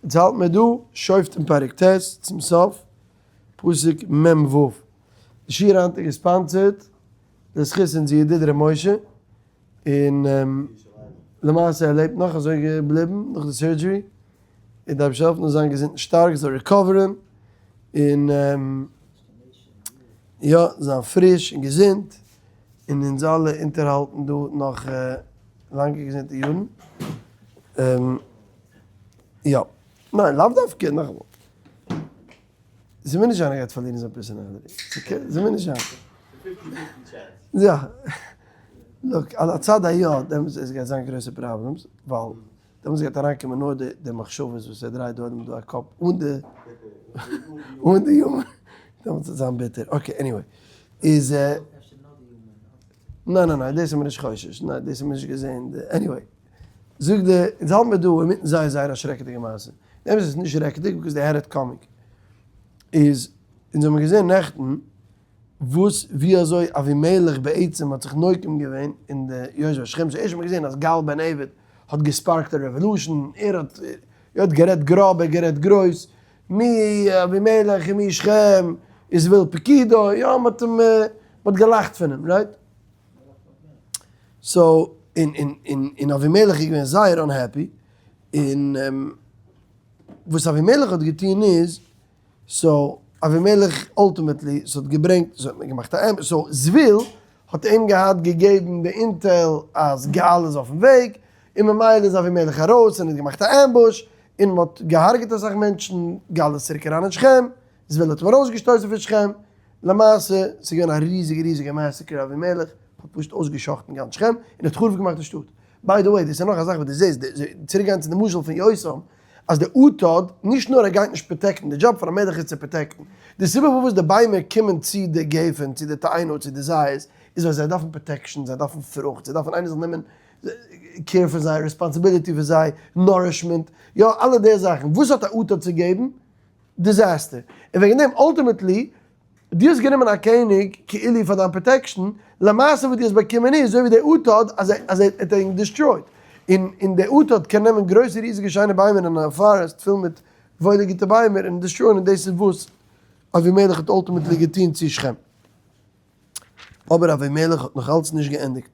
יעצט האלט מיר דא, שופטים פרק ט', צום סוף, פסוק מ ו. די שיעור היינט איז געספאנסערט לזכות אונזער ידיד ר' משה, און למעשה ער לעבט נאך אזוי געבליבן נאך די surgery, און די אייבערשטער העלפן זאל זיין געזונט און שטארק, זאל recover ן, און יא, זיין פריש און געזונט, און אונז אלע אונטערהאלטן דא נאך לאנגע געזונטע יארן. יא. ניין, לאו דווקא, נאכאמאל. ס'מוז נישט זיין ער גייט פארלירן זיין personality. ס'קען, ס'מוז נישט זיין. יא. look, על הצד היא, דעמאלטס עס גייט זיין גרויסע problems, ווייל דעמאלטס גייט אריינקומען נאר די די מחשבות וואס ער דרייט דא ארום דא א קאפ אן די אן די יומער, דעמאלטס וועט זיין ביטער. okay, anyway. איז. ניין ניין ניין, דאס איז מיר נישט חושש. ניין, דאס האט מען נישט געזען. anyway. זאגט די, אונז האלט מיר דא אינמיטן זייער זייער א שרעקעדיגע מעשה. די אמת איז נישט שרעקעדיג because they had it coming. איז אונז האבן געזען נעכטן וואס ווי אזוי אבימלך בעצם האט זיך נוקם געווען אין די יושבי שכם. סאו ערשט האט מען געזען אז געל בן עבד האט גע spark ט א revolution, ער האט ער האט גערעדט גראב, ער האט גערעדט גרויס, מי אבימלך און מי שכם איז וויל פקידו, יא מען האט אים מען האט געלאכט פון אים, right? so, און און און און אבימלך איז געווען זייער unhappy, און וואס אבימלך האט געטון איז, so אבימלך ultimately ס'האט געברענגט, ס'האט מען געמאכט א אמת, so זבול האט אים געהאט געגעבן די intel אז געל איז אויפן וועג, און ממילא איז אבימלך ארויס און האט געמאכט א ambush, און מ'האט געהארגעט אסאך מענטשן, געל איז צוריק אריין אין שכם, זבול האט אים ארויסגעשטויסן פון שכם, למעשה ס'איז געווען א ריזיגע ריזיגע massacre, אבימלך האט פשוט אויסגע'שחט'ן גאנץ שכם און האט חרוב געמאכט די שטאט. by the way, דאס איז נאך א זאך וואס דו זעסט, צוריק גיין צו די משל פון יותם, אז די אטד, נישט נאר ער גייט נישט protect ן, די דזשאב פון א מלך איז צו protect ן. די סיבה פארוואס די ביימער קומען צו די גפן, צו די תאנה, צו די זית, איז ווייל זיי דארפן protection, זיי דארפן פרוכט, זיי דארפן איינער זאל נעמען care פון זיי, responsibility פון זיי, nourishment, יא, אלע די זאכן. וואס האט א אטד צו געבן? disaster. און וועגן דעם ultimately, דו האסט גענומען א קעניג כאילו פאר דיין protection, למעשה וואס דו האסט באקומען איז אזוי ווי דער אטד אז אז ער האט אים destroyed. און און דער אטד קען נעמען גרויסע ריזיגע שיינע ביימער אין א forest פול מיט וואוילע גוטע ביימער און destroy ען און דאס איז וואס אבימלך האט ultimately געטון צו שכם. אבער אבימלך האט נאך אלץ נישט געענדיגט.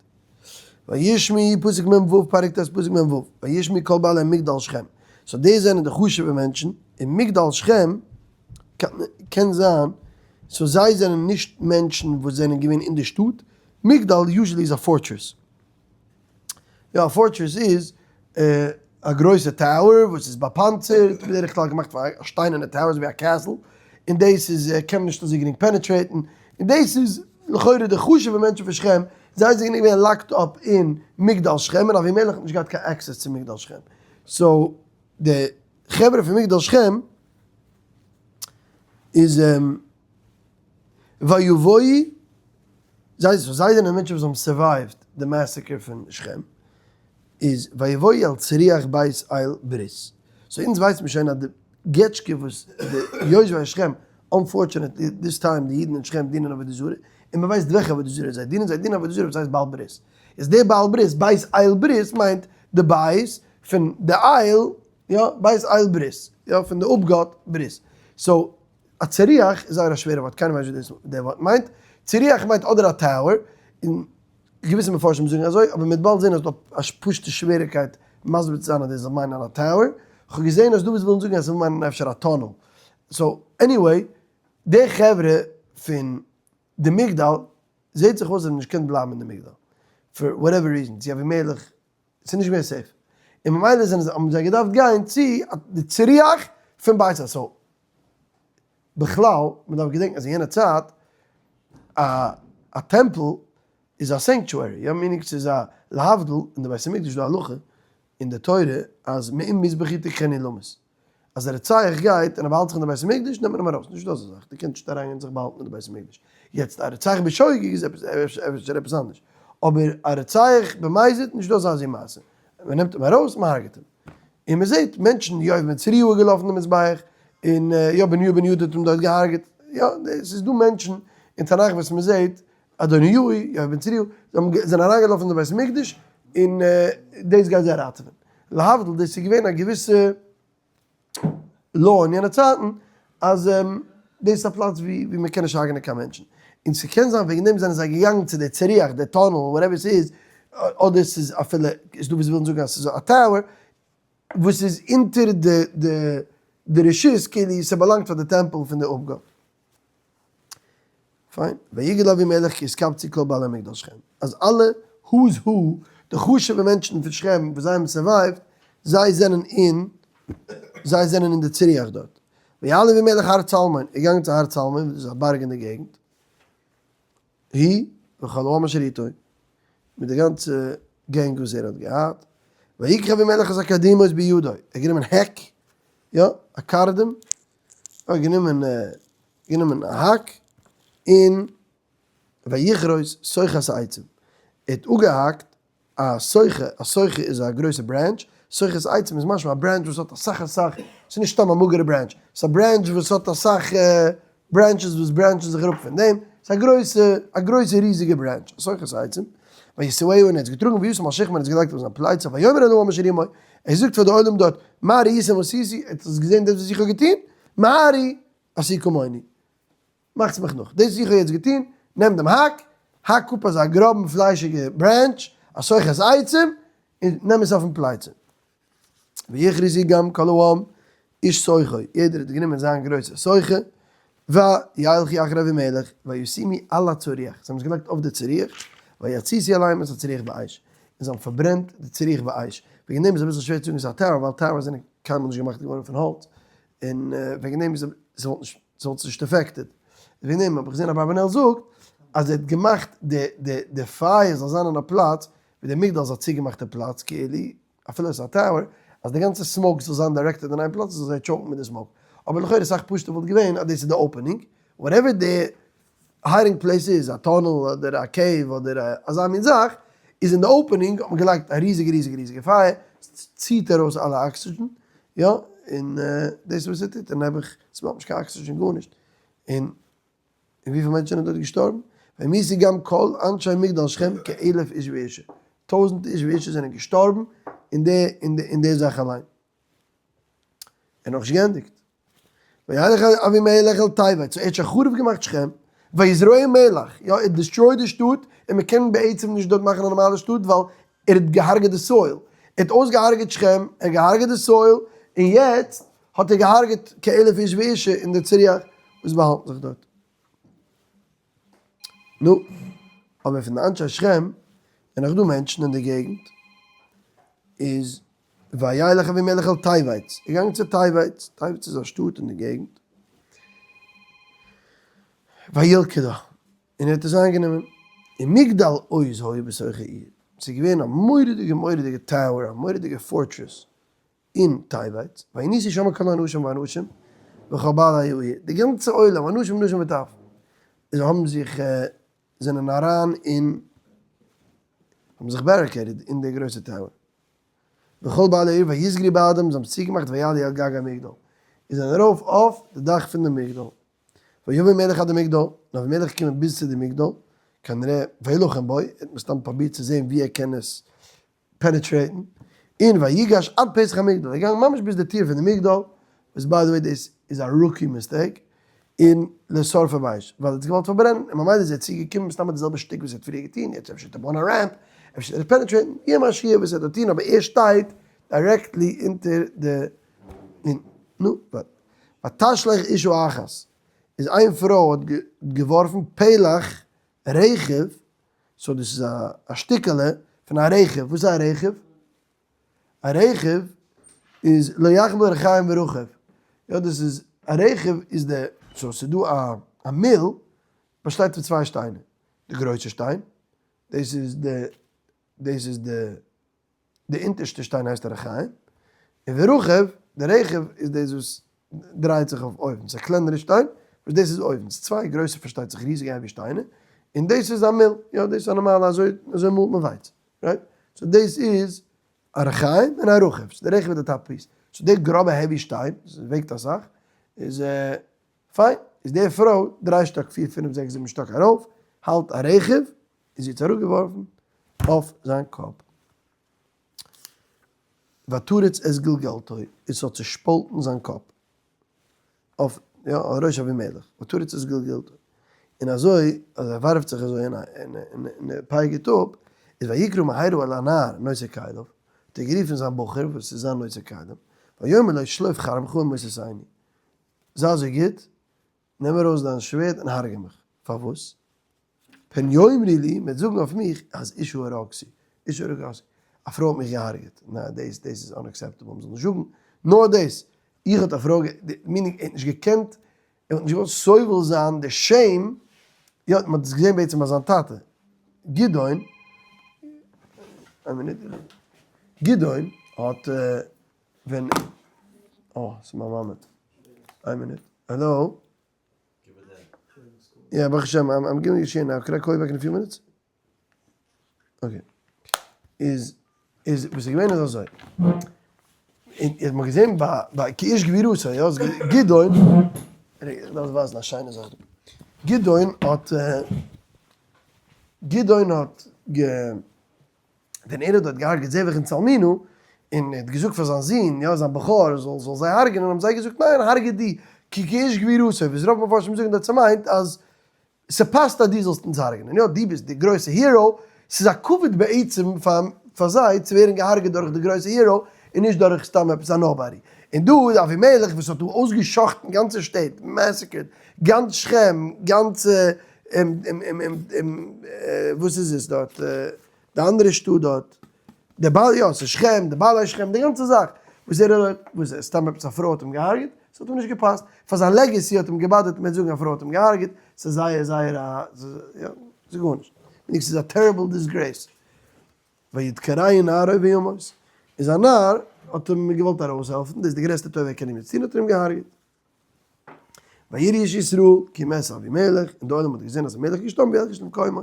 וישמעו, פסוק מ ו, פרק ט' פסוק מ ו, וישמעו כל בעלי מגדל שכם. so דאס זענען די חשוב'ע מענטשן, און מגדל שכם קען זיין, so זיי זענען נישט מענטשן וואס זענען געווען אין די שטאט, מגדל usually איז א fortress. יא א fortress איז א גרויסע tower וואס איז באפאנצערט, בדרך כלל געמאכט פון א שטיינערנע tower אזוי ווי א castle, און דאס איז קען מען נישט אזוי גרינג penetrate ן, און דאס איז לכאורה די חשוב'ע מענטשן פון שכם, זיי זענען געווען locked up אין מגדל שכם, און אבימלך האט נישט געהאט קיין access צו מגדל שכם, so די חברה פון מגדל שכם איז ויבואו, זיי זיי זענען מענטשן וואס האבן survive ט די massacre פון שכם, איז ויבואו אל צריח בית אל ברית. so אונז ווייסט מען שוין אז די געטשקע וואס די יושבי שכם, unfortunately this time די אידן אין שכם דינען עבודה זרה, און מען ווייסט וועלכע עבודה זרה זיי דינען, זיי דינען עבודה זרה וואס הייסט בעל ברית. איז די בעל ברית, בית אל ברית מיינט די בית פון די אל, יא, בית אל ברית, יא, פון די אפגאט ברית. so א צריח איז זייער א שווערע ווארט, קיינער ווייסט נישט וואס דאס ווארט מיינט. צריח מיינט אדער א tower, און געוויסע מפרשים זאגן אזוי, אבער מ'וועט באלד זען אז ס'דא א פשוט'ע שוועריקייט מסביר צו זיין אז דאס זאל מיינען א tower. כ'האב געזען אז דא וואס ווילן זאגן אז ס'וויל מיינען אפשר א tunnel. so anyway, די חברה פון די מגדל זעט זיך אויס זיי האבן נישט געקענט בלייבן אין די מגדל, for whatever reason, צו אבימלך ס'איז נישט געווען safe, און ממילא זענען זיי האבן זיי געדארפט גיין צו די צריח פון בית אל. so בכלל, מען דארף געדענקן אז אין יענע צייט א א טעמפל איז א sanctuary, יא meaning ס'איז א להבדיל אין די בית המקדש איז דא א הלכה אין די תורה אז מעם מזבחי תקחני למות, אז א רוצח גייט און ער באהאלט זיך אין די בית המקדש נעמט מען אים ארויס, נישטא אזא זאך, דו קענסט נישט אריינגיין זיך באהאלטן אין די בית המקדש, יעצט א רוצח בשוגג איז עפעס אפשר עפעס אנדערש, אבער א רוצח במזיד נישטא אזא אזי מעשה, מען נעמט אים ארויס מען הרג'ט אים, און מען זעט מענטשן יואב בן צרויה איז געלאפן די מזבח, און יא בניהו בן יהוידע האט אים דארט געהארגעט, יא ס'איז דא מענטשן אין תנך וואס מען זעט אדוניהו, יואב בן צרויה, זיי האבן זענען אריינגעלאפן אין די בית המקדש, און דאס גייט זיי ראטעווען. להבדיל דאס איז געווען א געוויסע. law אין יענע צייטן אז דאס איז א פלאץ ווי מען קען נישט הרג'נען קיין מענטשן, און ס'קען זיין וועגן דעם זענען זיי געגאנגען צו די צריח, די tunnel, whatever ס'איז, אדער ס'איז אפילו, איז דא וואס ווילן זאגן אז ס'איז א tower, וואס איז אונטער די די רשות, כאילו ס'באלאנגט פאר די טעמפל פון די אפגאט. פיין, ויגל אבימלך כי התקבצו כל בעלי מגדל שכם, אז אלע who's who, די חשוב'ע מענטשן פון שכם וואס זיי האבן survive ט, זיי זענען אין, זיי זענען אין די צריח דארט. ויעל אבימלך הר צלמון, ער איז געגאנגען צו הר צלמון, וואס איז א בארג אין די געגנט, הוא וכל העם אשר איתו, מיט די גאנצע גענג וואס ער האט געהאט, ויקח אבימלך את הקרדומות בידו, ער האט גענומען העק, יא, א קרדום, ער האט גענומען גענומען א האק, און ויכרות שוכת העצים, ער האט אפגעהאקט א שוכה, א שוכה איז א גרויסע branch, שוכת עצים איז משמע א branch וואס האט אסאך אסאך, ס'איז נישט סתם א מאגערע branch, ס'איז א branch וואס האט אסאך branches וואס branch ן זיך אראפ פון דעם, ס'איז א גרויסע, א גרויסע ריזיגע branch, א שוכת עצים, וישאהו און ער האט עס געטראגן וישם על שכמו און עס געלייגט אויף זיין פלייצע, ויאמר אל העם אשר עמו, ער זאגט פאר די עולם דארט, מה ראיתם עשיתי, עטס האטס געזען דאס וואס איך האב געטון? מהרו עשו כמוני. מאכטס מיך נאך, דאס וואס איך האב יעצט געטון, נעם דעם האק, האק אפ אזא גראבן פליישיגע branch, א שוכת עצים, און נעם עס אויפן פלייצע. ויכרתו גם כל העם איש שוכו, יעדער האט גענומען זיין גרויסע שוכה, וילכו אחרי אבימלך, וישימו על הצריח, זיי האבן עס געלייגט אויף די צריח, ויתסיסו עליהם את הצריח באש, און זיי האבן פארברענט די צריח באש. וועגן דעם איז אביסל שווער צו זאגן עס איז א tower, ווייל towers זענען קיינמאל נישט געמאכט געווארן פון האלץ, און וועגן דעם איז ס'וואלט נישט ס'וואלט נישט affected. וועגן דעם האב איך געזען אברבנאל זאגט אז ער האט געמאכט די די די פייער זאל זיין אין א פלאץ ווי די מגדל איז א צוגעמאכטע פלאץ כאילו אפילו עס איז א tower אז די גאנצע smoke זאל זיין directed אין איין פלאץ און זאל זיי choke ן מיט די smoke. אבער לכאורה אסאך פשוט'ער וואלט געווען אז דאס איז די opening whatever די hiding place איז, א tunnel אדער א cave אדער אזא מין זאך, איז אין די opening האט מען געלייגט א ריזיגע ריזיגע ריזיגע פייער, ציט ארויס אלע אקסידזשען, יא, און דאס איז וואס ער טוט, און נעבעך ס'בלייבט נישט קיין אקסידזשען גארנישט, און און וויפיל מענטשען זענען דארט געשטארבן? וימותו גם כל אנשי מגדל שכם כאלף איש ואישה, טויזענט איש ואישה זענען געשטארבן אין די אין די זאך אליין. ער נאכנישט געענדיגט. וילך אבימלך אל תבץ, ער האט שוין חרוב געמאכט שכם, ויזרעהו מלח, יא ער האט destroyed די שטאט, און מען קען בעצם נישט דארט מאכן א נארמאלע שטאט ווייל ער האט געהארגעט די soil, ער האט אויסגעהארגעט שכם, ער האט געהארגעט די soil, און יעצט האט ער געהארגעט כאלף איש ואישה אין די צריח וואס באהאלטן זיך דארט. נו, אבער פון די אנשי שכם איז נאך דא מענטשן אין די געגנט, איז וילך אבימלך אל תבץ, ער איז געגאנגען צו תבץ, תבץ איז א שטאט אין די געגנט, וילכדה, און ער האט עס איינגענומען, ומגדל עוז היה בתוך העיר, ס'איז געווען א מורא'דיגע מורא'דיגע tower, א מורא'דיגע fortress אין תבץ, וינוסו שמה כל האנשים והנשים וכל בעלי העיר, די גאנצע עולם, אנשים ונשים וטף, זיי האבן זיך, זענען אריין אין, האבן זיך barricaded אין די גרויסע tower. וכל בעלי העיר ויסגרו בעדם, זיי האבן צוגעמאכט ויעלו על גג המגדל, און זענען ארויף אויף די דאך פון די מגדל. ויבא אבימלך עד המגדל, און אבימלך איז געקומען ביז צו די מגדל, כנראה וילחם בו, ער האט מסתם פרובירט צו זען ווי ער קען עס penetrate ן, און ויגש עד פתח המגדל, ער איז געגאנגען ממש ביז די טיר פון די מגדל, וואס by the way דאס איז א rookie mistake, און לשרפו באש, ווייל ער האט עס געוואלט פארברענען, און ממילא איז ער צוגעקומען מסתם מיט די זעלבע שטיק וואס ער האט פריער געטון, יעצט אפשר האט ער בויען א ramp, אפשר וועט ער penetrate ן, יהיה מה שיהיה וואס ער האט געטון, אבער ער שטייט directly אונטער די, און נו, ותשלך אשה אחת, איז איין פרוי האט געווארפן פלח רכב, so דאס איז א שטיקעלע פון א רכב, וואס איז א רכב? א רכב איז לא יחמל רחיים ורכב, יא דאס איז א רכב איז די, so ס'איז דא א מיל באשטייט פון צוויי שטיינער, די גרויסע שטיין, דאס איז די, דאס איז די. די אונטערשטע שטיין הייסט א רחיים, און ורכב, די רכב איז דאס וואס דרייט זיך אויף אויבן, ס'איז א קלענערע שטיין, וואס דאס איז אויבן, ס'איז צוויי גרויסע פארשטייט זיך ריזיגע heavy שטיינער, און דאס איז א מיל, יא דאס איז א נארמאלע אזוי אזוי מאלט מען ווייץ, right? so דאס איז א רחיים און א רכב, so די רכב איז די top piece, so די גראבע heavy שטיין, וואס וועגט אסאך, איז פיין, איז די פרוי דריי שטאק פיר פינף זעקס זיבן שטאק ארויף, האלט א רכב, און זי האט עס אראפגעווארפן אויף זיין קאפ. ותרץ את גלגלתו, און ס'האט צעשפאלטן זיין קאפ. אויף יא על ראש אבימלך ותרץ את גלגלתו, און אזוי אז ער ווארפט זיך אזוי און און ער פייגערט אפ, איז ויקרא מהרה אל הנער נושא כליו, האט ער גערופן זיין בחור וואס איז זיין נושא כלים, ויאמר לו שלוף חרבך ומותתני, זיי אזוי גוט, נעם ארויס דיין שווערד און הרגע מיך, פארוואס? פן יאמרו לי, מ'וועט זאגן אויף מיך אז אשה הרגתו, אשה הרגתו, א פרוי האט מיך געהארגעט, ניין דאס דאס איז unacceptable, מ'זאל נישט זאגן נאר דאס, איך האט א פרוי, meaning ער האט נישט געקענט, ער האט נישט געוואלט סובל זיין די shame, יא מ'האט עס געזען בעצם ביי זיין טאטע, גדעון, איין מינוט, גדעון האט ווען, אה, ס'איז מיין מאמע, איין מינוט, העלא? יא ברוך השם I'm giving a שיעור now, can I call you back in a few minutes? Okay. איז איז וואס איז געווען איז אזוי. און האט מען געזען ביי ביי כי איש גבורתו יא איז גדעון רגע איך דארף ווייזן א שיינע זאך דא. גדעון האט גדעון האט גע ווען ער האט דארט געהארגעט זבח און צלמונע, און ער האט געזאגט פאר זיין זון, יא זיין בכור, זאל זאל זיי הרג'נען, האבן זיי געזאגט, ניין, הרג'ע דו, כי כאיש גבורתו, וואס רוב מפרשים זאגן דארט ס'מיינט אז ס'פאסט אז דו זאלסט אונז הרג'נען, יא, דו ביסט די גרויסע hero, ס'איז א כבוד בעצם פאר פאר זיי צו ווערן געהארגעט דורך די גרויסע hero, און נישט דורך סתם עפעס א nobody. און דא איז אבימלך וואס האט דא אויסגע'שחט'ן גאנצע שטעט, massacred גאנץ שכם, גאנצע וואס איז עס דארט, די אנדערע שטאט דארט, די בעל יא ס'איז שכם, די בעלי שכם, די גאנצע זאך, וואס ער האט, וואס איז סתם עפעס א פרוי האט אים געהארגעט, ס'האט אים נישט געפאסט, פאר זיין legacy האט אים געבאדערט מ'וועט זאגן א פרוי האט אים געהארגעט, ס'איז זייער זייער א, יא, ס'איז גארנישט, ס'איז א terrible disgrace. וידקרהו נערו וימות, און זיין נער האט אים געוואלט ארויסהעלפן, דאס איז די גרעסטע טובה ער קען אים יעצט טון, האט ער אים געהארגעט. ויראו איש ישראל כי מת אבימלך, און די עולם האט געזען אז אבימלך איז געשטארבן וילך איש למקומו,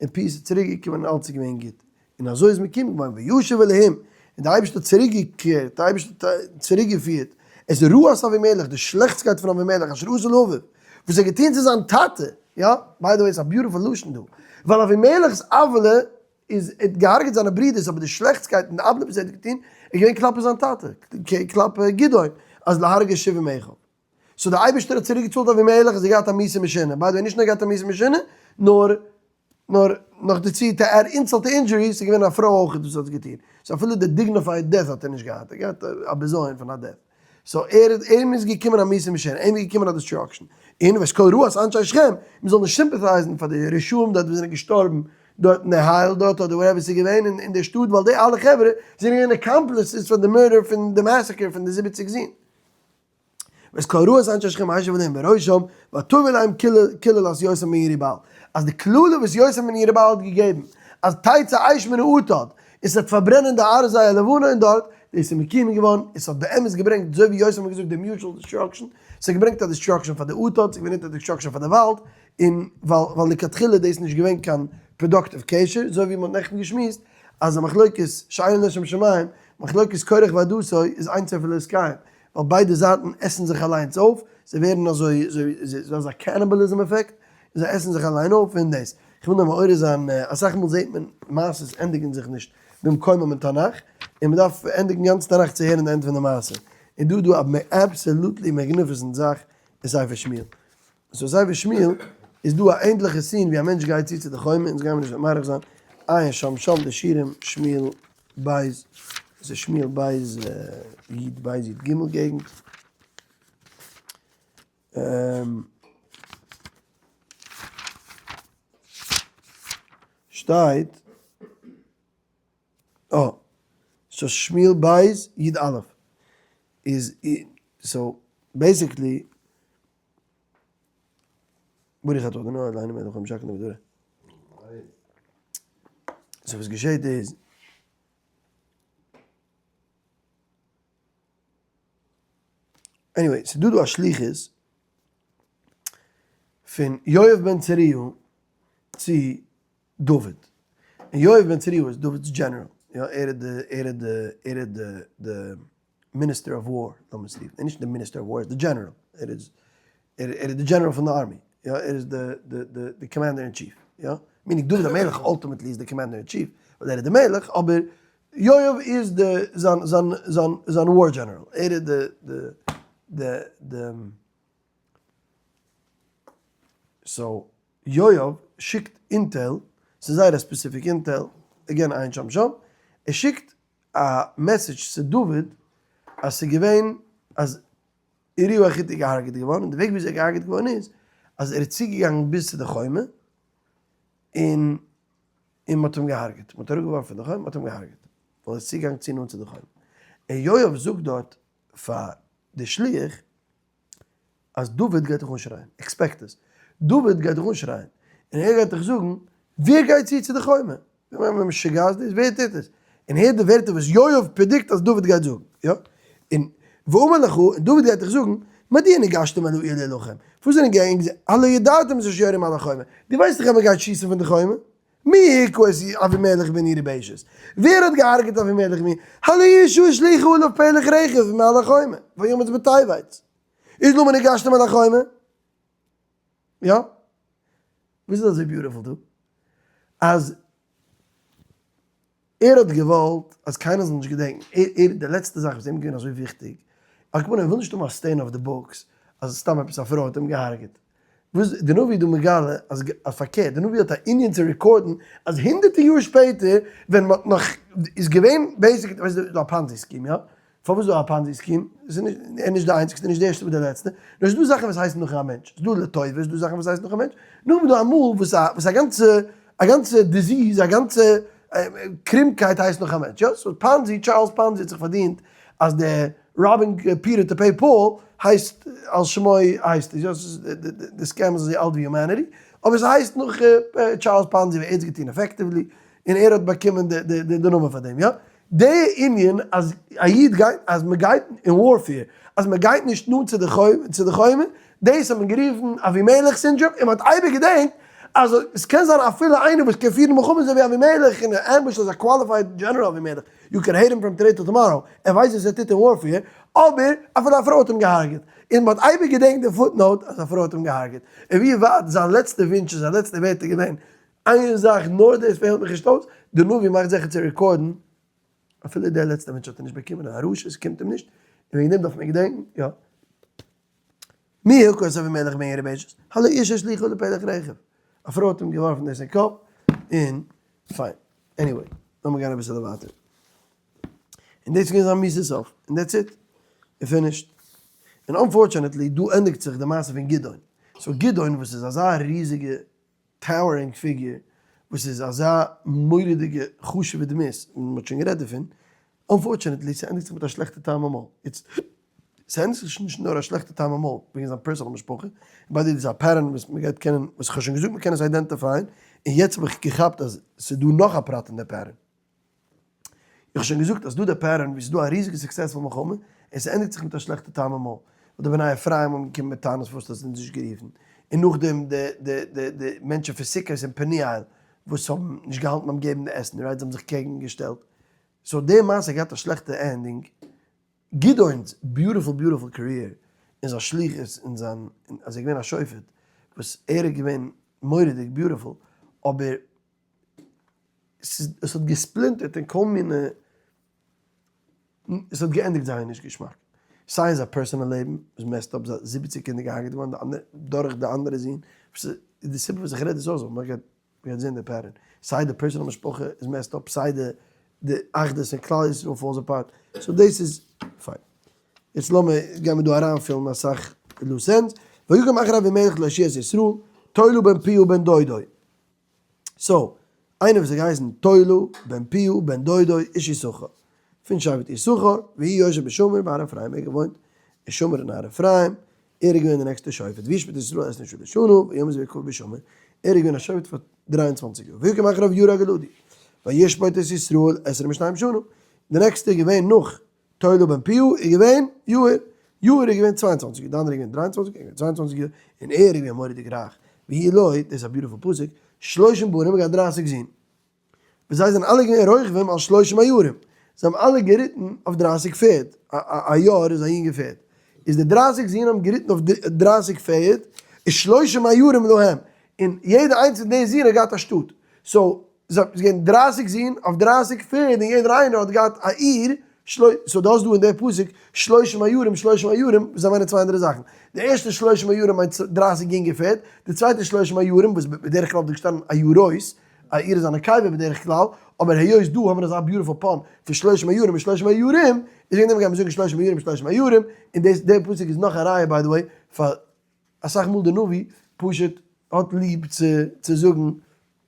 און peace איז צוריק געקומען און אלץ איז געווען גוט. און אזוי איז מקוים געווארן וישב אלהים, און די אייבערשטער האט צוריק געקערט, די אייבערשטער האט צוריק געפירט, את רעת אבימלך, די שלעכטסקייט פון אבימלך אשר עשה לאביו, וואס ער האט געטון צו זיין טאטע, יא, by the way ס'איז א beautiful לשון דא, ווייל אבימלך'ס עוולה איז ער האט געהארגעט זיינע ברידערס אבער די שלעכטסקייט און די עוולה וואס ער האט געטון איז געווען כלפי זיין טאטע, כלפי גדעון, אז להרוג שבעים אחיו. so דער אייבערשטער האט צוריק געצאלט אבימלך אז ער געהאט א מיתה משונה, by the way נישט נאר געהאט א מיתה משונה, נאר נאר נאך דערצו to add insult to injury ס'איז געווען א פרוי אויך וואס האט עס געטון, so אפילו די dignified death האט ער נישט געהאט, ער האט געהאט א בזיון פון א death. so ער איז אים איז געקומען א מיתה משונה, אים איז געקומען א destruction, און ואת כל רעת אנשי שכם, מען זאל נישט sympathize ן פאר די רשעים דארט וואס זענען געשטארבן דארט אין די הייל דארט אדער whatever ס'איז געווען אין די שטאט ווייל די אלע חברה זענען געווען accomplices פאר די murder פון די massacre פון די זיבעציג זין. ואת כל רעת אנשי שכם השיב אלהים בראשם, ותבא עליהם קללת יותם בן ירובעל, אז די קללה וואס יותם בן ירובעל האט געגעבן, אז תצא אש מן האטד, און ס'וועט פארברענען די ארזי הלבנון דארט, דאס איז מקוים געווארן, און ס'האט באמת געברענגט, אזוי ווי יותם האט געזאגט די mutual destruction, ס'האט געברענגט א destruction פאר די אטד, ס'האט געברענגט א destruction פאר די וואלד, און ווייל ווייל לכתחילה איז דאס נישט געווען קיין productive קשר, אזוי ווי מ'האט נעכטן געשמועסט, אז א מחלוקת שאינה לשם שמים, מחלוקת קרח ועדתו איז אין סופה להתקיים, ווייל ביידע זייטן עסן זיך אליינס אויף, זיי ווערן אזוי אזוי אזוי אזא cannibalism effect, און זיי עסן זיך אליין אויף און דאס. איך וויל נאר מעורר זיין, אסאך מאל זעט מען מעשות ענדיגן זיך נישט במקומם אין תנך, און מען דארף ענדיגן גאנץ תנך צו הערן די end פון די מעשה. און דא איז דא א absolutely magnificent זאך אין ספר שמואל. so ספר שמואל איז דא א ענדליכע scene ווי א מענטש גייט צו צו די חומה, אונז גיימיר נישט מאריך זיין, עיין שם שם די שיעורים שמואל בית, עס איז שמואל בית י בית י ג געגנט. שטייט אה, so שמואל בית י א איז so basically ברוך אתה אדוני אלהינו מלך העולם שהכל נהיה בדברו. so וואס געשעהט איז. anyway, ס'איז דא דא א שליחות פון יואב בן צרויה צו דוד. און יואב בן צרויה איז דוד'ס general. יא, ער איז די, ער איז די, ער איז די, די minister of war, לאמיר עס רופן. ער איז נישט די minister of war, ער איז די general. ער איז, ער איז די general פון די army. יא, ער איז די, די, די, די commander in chief. יא, meaning דוד המלך ultimately איז די commander in chief, ווייל ער איז די מלך, אבער יואב איז די, זיין, זיין, זיין, זיין war general. ער איז די, די, די, די. So יואב שיקט intel, ס'איז זייער א specific intel, again עיין שם שם, ער שיקט א message צו דוד אז ס'איז געווען אז אוריהו החיתי איז געהארגעט געווארן, און די וועג וויאזוי ער איז געהארגעט געווארן איז אז ער איז צוגעגאנגען ביז צו די חומה און און מ'האט אים געהארגעט, מ'האט אראפגעווארפן פון די חומה, מ'האט אים געהארגעט, ווייל ער איז צוגעגאנגען צו נאנט צו די חומה. און יואב זאגט דארט פאר די שליח אז דוד גייט דיך אנשרייען, expect עס, דוד גייט דיך אנשרייען, און ער גייט דיך זאגן, ווער גייט צו צו די חומה? ווער משוגע איז דאס? ווער טוט עס? און הער די ווערטער וואס יואב predict אז דוד גייט זאגן, יא? און ואמר לך, און דוד גייט דיך זאגן, מדוע נגשתם אל העיר להילחם? פארוואס זענען געגאנגען, הלא ידעתם את אשר יורים על החומה, דו ווייסט דאך אז מען גייט שיסן פון די חומה, מי הכה את אבימלך בן ירובשת? ווער האט געהארגעט אבימלך בן הלא אשה השליכה עליו פלך רכב מעל החומה, וימת בתיבץ. איז למה נגשתם אל החומה? יא? וואס איז אזוי beautiful דא? אז ער האט געוואלט אז קיינער זאל נישט געדענקן, ער ער די לעצטע זאך וואס איז אים געווען אזוי וויכטיג, על כל פנים ער וויל נישט האבן א stain אויף די books אז סתם עפעס א פרוי האט אים געהארגעט, וואס די נביא איז דא מגלה אז אז פארקערט די נביא האט א ענין צו record ן אז הונדערטער יאר שפעטער ווען מ'האט נאך איז געווען basically ווייסט דא א Ponzi scheme יא? פארוואס איז דא א Ponzi scheme? עס איז נישט ער איז נישט די איינציגסטע נישט די ערשטע מיט די לעצטע, נאר עס איז דא זאכן וואס הייסן נאך א מענטש, עס איז דא לטובה עס איז דא זאכן וואס הייסן נאך א מענטש, נאכדעם איז דא אמאל וואס א וואס א גאנצע א גאנצע disease א גאנצע קרומקייט הייסט נאך א מענטש, יא so Ponzi טשארלס פאנזי האט זיך פארדינט אז די robbing Peter to pay Paul הייסט על שמו הייסט עס, יא ס'איז די scam איז אזוי אלט ווי humanity, אבער ס'הייסט נאך טשארלס פאנזי ווי ער האט עס געטון effectively און ער האט באקומען די נאמען פאר דעם, יא. די ענין אז א איד גייט אז מ'גייט אין warfare אז מ'גייט נישט נאנט צו די חומה, דאס האט מען גערופן אבימלך syndrome און מ'האט אייביג געדענקט אז עס קען זיין אפילו איינער וואס קען פירן מלחמות אזוי ווי אבימלך און ambush אזא qualified general אבימלך, you can hate him from today till tomorrow, ער ווייסט וואס ער טוט אין warfare, אבער אפילו א פרוי האט אים געהארגעט, און מ'האט אייביג געדענקט די footnote אז א פרוי האט אים געהארגעט, און ווי ווייט זיין לעצטע ווינטש און זיין לעצטע ווערטער געווען, איין זאך נאר דאס פעלט מיך נישט אויס, די נביא מאכט זיכער צו record ן אפילו דער לעצטער מענטש האט ער נישט באקומען א רשע, עס קומט אים נישט, און וועגן דעם דארף מען געדענקן, יא. מי הכה את אבימלך בן ירובשת, הלא אשה השליכה עליו פלך רכב, א פרוי האט אים געווארפן דאס אין קאפ, און פיין. Anyway, לאמיר גיין אביסעלע ווייטער. און דאס איז געווען זיין מיאוס'ע סוף, און that's it, און finished. און unfortunately, דא ענדיגט זיך די מעשה פון גדעון. So גדעון וואס איז אזא ריזיגע towering figure וואס איז אזא מורא'דיגע חשוב'ע דמות, און מ'האט שוין גערעדט דערפון, unfortunately ס'ענדיגט זיך מיט א שלעכטע טעם אין מויל, איצט ס'ענדיגט זיך נישט נאר א שלעכטע טעם אין מויל וועגן זיין personal משפחה, און by the way דאס איז א pattern וואס מ'גייט קענען, וואס כ'האב שוין געזאגט מ'קען עס identify ען, און יעצט האב איך געכאפט אז ס'איז דא נאך א פרט אין די pattern. איך האב שוין געזאגט אז דא די pattern ווי ס'איז דא א ריזיגע successful מלחמה און ס'ענדיגט זיך מיט א שלעכטע טעם אין מויל, ווייל די בני אפרים האבן געקומען מיט טענות פארוואס האסטו אונז נישט גערופן, און נאכדעם די די די די מענטשן פון סוכות און פניאל וואס האבן נישט געהאלטן ביים געבן די עסן, right, זיי האבן זיך קעגן געשטעלט, so די מעשה האט געהאט א שלעכטע ending. גדעון'ס beautiful beautiful career און זיין שליחות און זיין אז ער איז געווען א שופט וואס ער איז געווען מורא'דיג beautiful אבער עס האט גע splinter ט אין כל מיני, עס האט געענדיגט זייער נישט געשמאק, סיי אין זיין personal לעבן, איז messed up זיין זיבעציג קינדער געהארגעט געווארן די אנדערע דורך די אנדערע זון, וואס איז די סיבה וואס איך רעד עס אויס, ווייל מען גייט זען די pattern, סיי די personal משפחה איז messed up, סיי די די אחדות אין כלל ישראל falls apart, so דאס איז פיין. יעצט לאמיר גיימיר דא אריינפילן אסאך loose ends, ויקם אחרי אבימלך להושיע את ישראל, תולע בן פואה בן דודו. So, איינער וואס האט געהייסן תולע בן פואה בן דודו איש יששכר, פון שבט יששכר, והוא יושב בשומרון בהר אפרים, ער האט געוואוינט אין שומרון אין הר אפרים, ער איז געווען דער נעקסטער שופט, וישפט ישראל עשרים ושלש שנה, וימת ויקבר בשומרון, ער איז געווען א שופט פאר 23 יאר, ויקם אחריו יאיר הגלעדי, וישפט את ישראל עשרים ושתיים שנה, דער נעקסטער איז געווען נאך תולע בן פואה איז געווען יאיר, יאיר איז געווען 22 יאר, די אנדערע איז געווען 23, ער איז געווען 22 יאר, און ער איז געווען מורא'דיג רייך, ויהי לו, דאס איז א beautiful פסוק, שלושים בנים, ער האט געהאט דרייסיג זין, וואס זיי זענען אלע געווען רוכבים על שלושים עיירים, זיי האבן אלע געריטן אויף דרייסיג פערד, א יאר איז א יונגע פערד, איז די דרייסיג זין האבן געריטן אויף דרייסיג פערד, איז שלושים עיירים להם, און יעדע איינס פון די זין האט געהאט א שטאט, so ס'איז געווען דרייסיג זין אויף דרייסיג פערד און יעדער איינער האט געהאט א עיר. סאו דו האסט דא אין די פסוק שלושים עיירים שלושים עיירים וואס זיי מיינען צוויי אנדערע זאכן. די ערשטע שלושים עיירים מיינט דרייסיג יונגע פערד, די צווייטע שלושים עיירים וואס בדרך כלל וואלט געשטאנען עיירות, א עיר איז א נקבה בדרך כלל, אבער היות דא האבן מיר אזא beautiful pun פון שלושים עיירים און שלושים עיירים, איז וועגן דעם גייען מיר זאגן שלושים עיירים שלושים עיירים, און דאס דער פסוק איז נאך א ראיה by the way פאר אסאך מאל די נביא פשוט האט ליב צו צו זאגן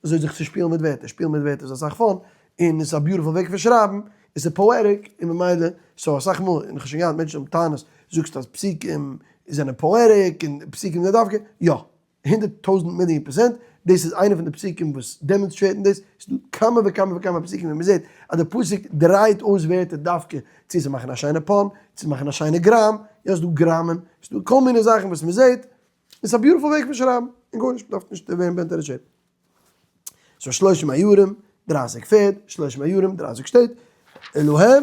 אזוי זיך צו שפילן מיט ווערטער, שפילן מיט ווערטער איז אסאך fun, און עס איז א beautiful וועג פון שרייבן, און ס'איז poetic, און ממילא, so אסאך מאל, און איך האב שוין געהאט מענטשן האבן טענות, זאגסט אז פסוקים זענען poetic, און פסוקים זענען דווקא, יא, הונדערט טויזנט מיליאן פראצענט, דאס איז איינע פון די פסוקים וואס demonstrate ן דאס, ס'איז דא כמה וכמה וכמה פסוקים ווי מ'זעט אז די פסוק דרייט אויס ווערטער דווקא צו צו מאכן א שיינע pun, צו מאכן א שיינע גראם, יא ס'איז דא גראמען, ס'איז דא כל מיני זאכן וואס מ'זעט, איז א beautiful וועג פון שרייבן, און גארנישט, מ'דארף נישט ווערן bent out of shape. so שלושים עיירים, דרייסיג פערד, שלושים עיירים, דרייסיג שטעט, אלוהים,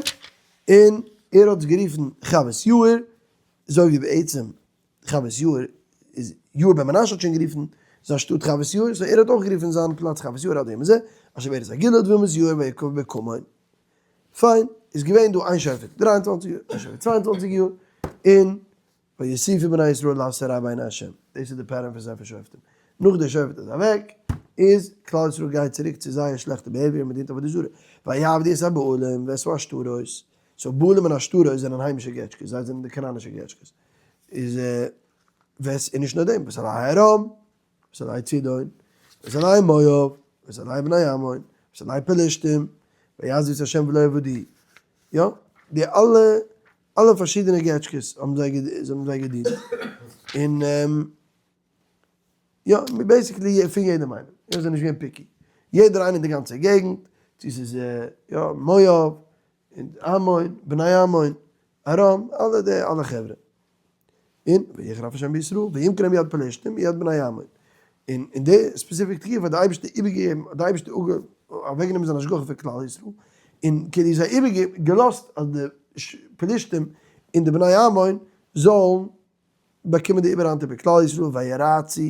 און ער האט עס גערופן חוות יאיר, אזוי ווי בעצם חוות יאיר איז יאיר בן מנשה האט שוין גערופן זיין שטאט חוות יאיר, so ער האט אויך גערופן זיין פלאץ חוות יאיר עד היום הזה, אשר בארץ הגלעד וימת יאיר ויקבר בקמון. פיין, איז געווען דא איין שופט דריי און צוואנציג יאר, איין שופט צוויי און צוואנציג יאר, און ויוסיפו בני ישראל לעשות הרע בעיני ה', דאס איז די pattern פון ספר שופטים, נאך דער שופט איז אוועק, איז כלל ישראל גייט צוריק צו זייער שלעכטע behavior, מען דינט עבודה זרה, ויעבדו את הבעלים ואת העשתרות, so בעלים און עשתרות זענען היימישע געטשקעס, זיי זענען די כנענישע געטשקעס, איז וועס, און נישט נאר דעם, ואת אלהי ארם, ואת אלהי צידון, ואת אלהי מואב, ואת אלהי בני עמון, ואת אלהי פלשתים, ויעזבו את ה' ולא עבדוהו, יא, די אלע אלע פארשידענע געטשקעס האבן זיי האבן זיי געדינט, און יא, basically פון יעדעם איינעם, זיי זענען נישט געווען picky, יעדער איינער אין די גאנצע געגנט, צו ס'איז יא מואב, און עמון, בני עמון, ארם, אלע די אלע חברה. און ויחר אף השם בישראל, וימכרם ביד פלשתים ביד בני עמון. און אין די specific תקופה האט די אייבערשטער איבערגעגעבן, האט די אייבערשטער אוועקגענומען זיין השגחה פון כלל ישראל, און כאילו זיי איבערגעגעבן, געלאזט אז די פלשתים און די בני עמון זאלן באקומען די איבערהאנט איבער כלל ישראל, וירעצו,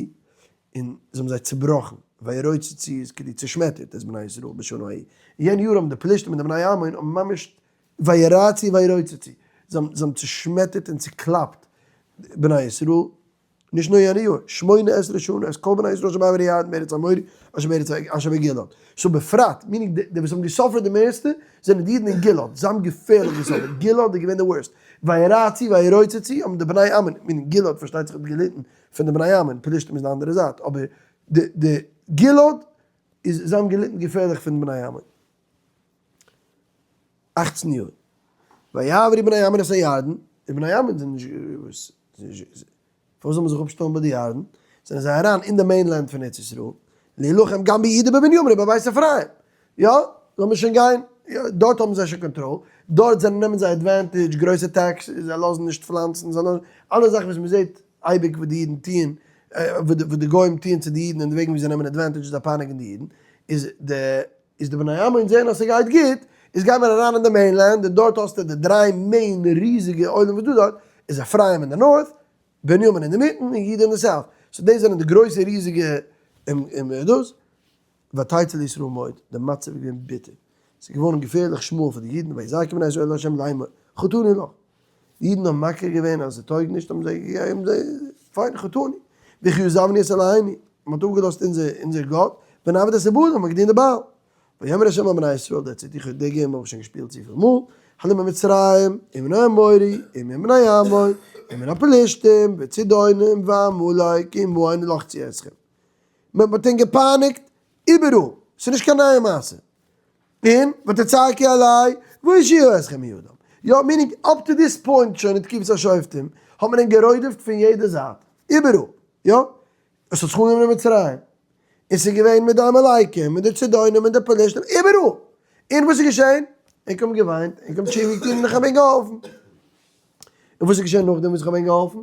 און זיי האבן זיי צעבראכן, וירוצצו איז כאילו צעשמעטערט את בני ישראל בשנה ההיא. אין יענע יאר האבן די פלשתים און די בני עמון האבן ממש וירעצו וירוצצו, זיי האבן צעשמעטערט און צעקלאפט בני ישראל, נישט נאר יענע יאר, שמונה עשרה שנה, את כל בני ישראל אשר בעבר הירדן בארץ האמורי אשר בארץ אשר בגלעד. so בפרט, meaning די וואס האבן גע suffer ט די מערסטע, זענען די אידן אין גלעד, זיי האבן געפערליך גע suffer ט, גלעד איז געווען די worst, וירעצו וירוצצו האבן די בני עמון, meaning גלעד פארשטייט זיך האט געליטן פון די בני עמון, פלשתים איז די אנדערע זייט, אבער די גלעד איז זיי האבן געליטן געפערליך פון די בני עמון. אכצן יאר. ויעברו בני עמון את הירדן, די בני עמון זענען נישט וואס, פארוואס זאל מען זיך אפשטעלן ביי די ירדן, זענען זיי אריין אין די mainland פון ארץ ישראל, להילחם גם ביהודה ובבנימין ובבית אפרים, יא, זאל מען שוין גיין, יא, דארט האבן זיי שוין קאנטראל, דארט זענען נעמען זיי advantage, גרויסע taxes, זיי לאזן נישט פלאנצן, זיי לאזן, אלע זאכן וואס מען זעט אייביג וואס די אידן טוען, וואס די גוים טוען צו די אידן און די וועגן ווי זיי נעמען advantage זיי פייניגן די אידן, איז די. איז די בני עמון זעהן אז ס'גייט גוט, איז גיי מיר אריין אין די mainland און דארט האסטו די דריי main ריזיגע עולם וואס דא דארט, איז אפרים אין די north, בנימין אינמיטן און יהודה אין די south, so דאס זענען די גרויסע ריזיגע דאס, ותצר לישראל מאוד, די מצב איז געווען ביטער, ס'איז געווארן געפערליך שמאל פאר די אידן, ויזעקו בני ישראל אל ה' לאמור, חטאנו לך, די אידן האבן מכיר געווען אז ס'טויג נישט, האבן זיי געגעבן זיי, פיין, חטאנו, וכי עזבנו את אלהינו, מען האט אפגעלאזט אונזער אונזער גאט, ונעבד את הבעלים, מ'האט געדינט די בעל. ויאמר ה' אל בני ישראל, that's it, איך די game האב איך שוין געשפילט צופיל מאל, הלא ממצרים, ומן האמורי, ומן בני עמון, ומן הפלשתים, וצידונים, ועמלק, עמהם לחצו אתכם. מען האט ענק געפייניגט איבעראל, ס'איז נישט קיין נייע מעשה. און ותצעקו אלי ואושיעה אתכם מידם. יא, meaning up to this point שוין אין תקופת השופטים האט מען אים גערודפ'ט פון יעדע זייט, איבעראל, יא, עס האט זיך אנגעהויבן אין מצרים, און ס'איז געווען מיט די עמלקים, מיט די צידונים, מיט די פלשתים, איבעראל! און וואס איז געשען? ענק האבן געוויינט, ענק האבן תשובה געטון און איך האב ענק געהאלפן. און וואס איז געשען נאכדעם וואס איך האב ענק געהאלפן?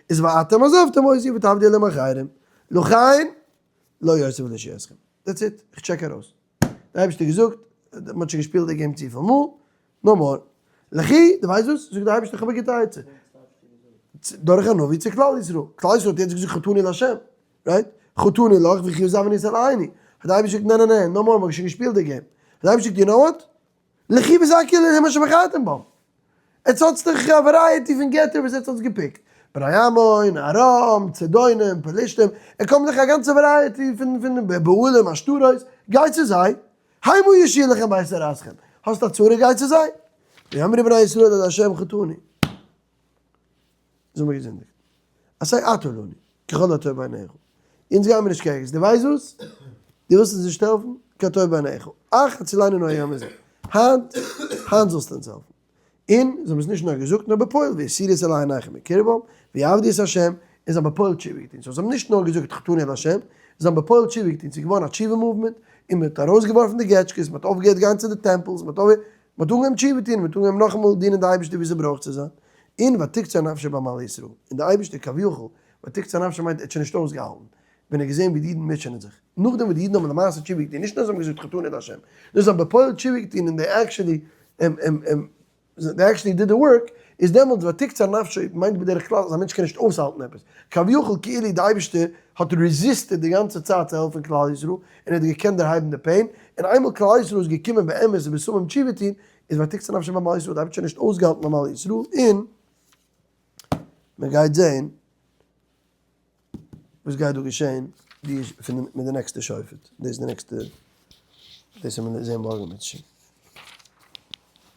איז ואתם עזבתם אותי ותעבדו אלהים אחרים, לכן לא אוסיף להושיע אתכם. That's it, איך check ארויס. דער אייבערשטער האט געזאגט, מען האט שוין געשפילט די game צופיל מאל, no more. לכי, דו ווייסט וואס? זאגט דער אייבערשטער, איך האב א גוטע עצה. דורך א נביא צו כלל ישראל. כלל ישראל האט יעצט געזאגט חטאנו לה', right? חטאנו לך וכי עזבנו את אלהינו. האט דער אייבערשטער געזאגט, נע נע נע, no more, מען האט שוין געשפילט די game. האט דער אייבערשטער געזאגט, you know what? לכו והסתכלו אל האלהים אשר בחרתם בם. עטס האטס דאך א variety פון געטער וואס עטס האטס געפיקט. בני עמון, ארם, צידונים, פלשתים, עס קומט דאך א גאנצע variety פון פון בעלים, עשתרות, גיי צו זיי. המה יושיעו לכם בעת צרתכם. האסט א צרה גיי צו זיי. ויאמרו בני ישראל אל ה' חטאנו. זיי האבן געזינדיגט. עשה אתה לנו, ככל הטוב בעיניך. אונז גיימיר נישט קעגן, דו ווייסט וואס? דו ווילסט אונז נישט העלפן? כהטוב בעיניך. אך הצילנו נא היום הזה. היינט, היינט זאלסטו אונז העלפן. און זיי האבן עס נישט נאר געזאגט, נאר בפועל, ויסירו את אלהי עיניכם מקרבם, ויעבדו את השם, און זיי האבן בפועל תשובה געטון. so זיי האבן נישט נאר געזאגט חטאנו אל השם, זיי האבן בפועל תשובה געטון. ס'איז געווארן א תשובה movement, און מען האט ארויסגעווארפן די געטשקעס, מען האט אויפגעהערט גיין צו די temples, מען האט אויפגעהערט, מען האט אנגעהויבן תשובה טון, מען האט אנגעהויבן נאכאמאל דינען די אייבערשטער ווי ס'ברויך צו זיין, און ותקצר נפשו בעמל ישראל, און די אייבערשטער כביכול, ותקצר נפשו מיינט ער האט שוין נישט אויסגעהאלטן, ווען ער האט געזען ווי די אידן מוטשענען זיך, נאכדעם וואס די אידן האבן למעשה תשובה געטון, נישט נאר זיי האבן געזאגט חטאנו לה', נאר זיי האבן בפועל תשובה געטון און they actually they actually did the work, איז דעמאלטס ותקצר נפשו מיינט בדרך כלל אז א מענטש קען נישט אויסהאלטן עפעס, כביכול כאילו די אייבערשטער האט resisted די גאנצע צייט צו העלפן כלל ישראל, און ער האט געקענט דערהייבן די pain, און איינמאל כלל ישראל איז געקומען באמת ובתמים תשובה טון, איז ותקצר נפשו בעמל ישראל, די אייבערשטער האט נישט אויסגעהאלטן בעמל ישראל, און מען גייט זען וואס גייט דא געשען מיט די נעקסטע שופט, דאס איז די נעקסטע, דאס וועט מען זען מארגן בעז ה.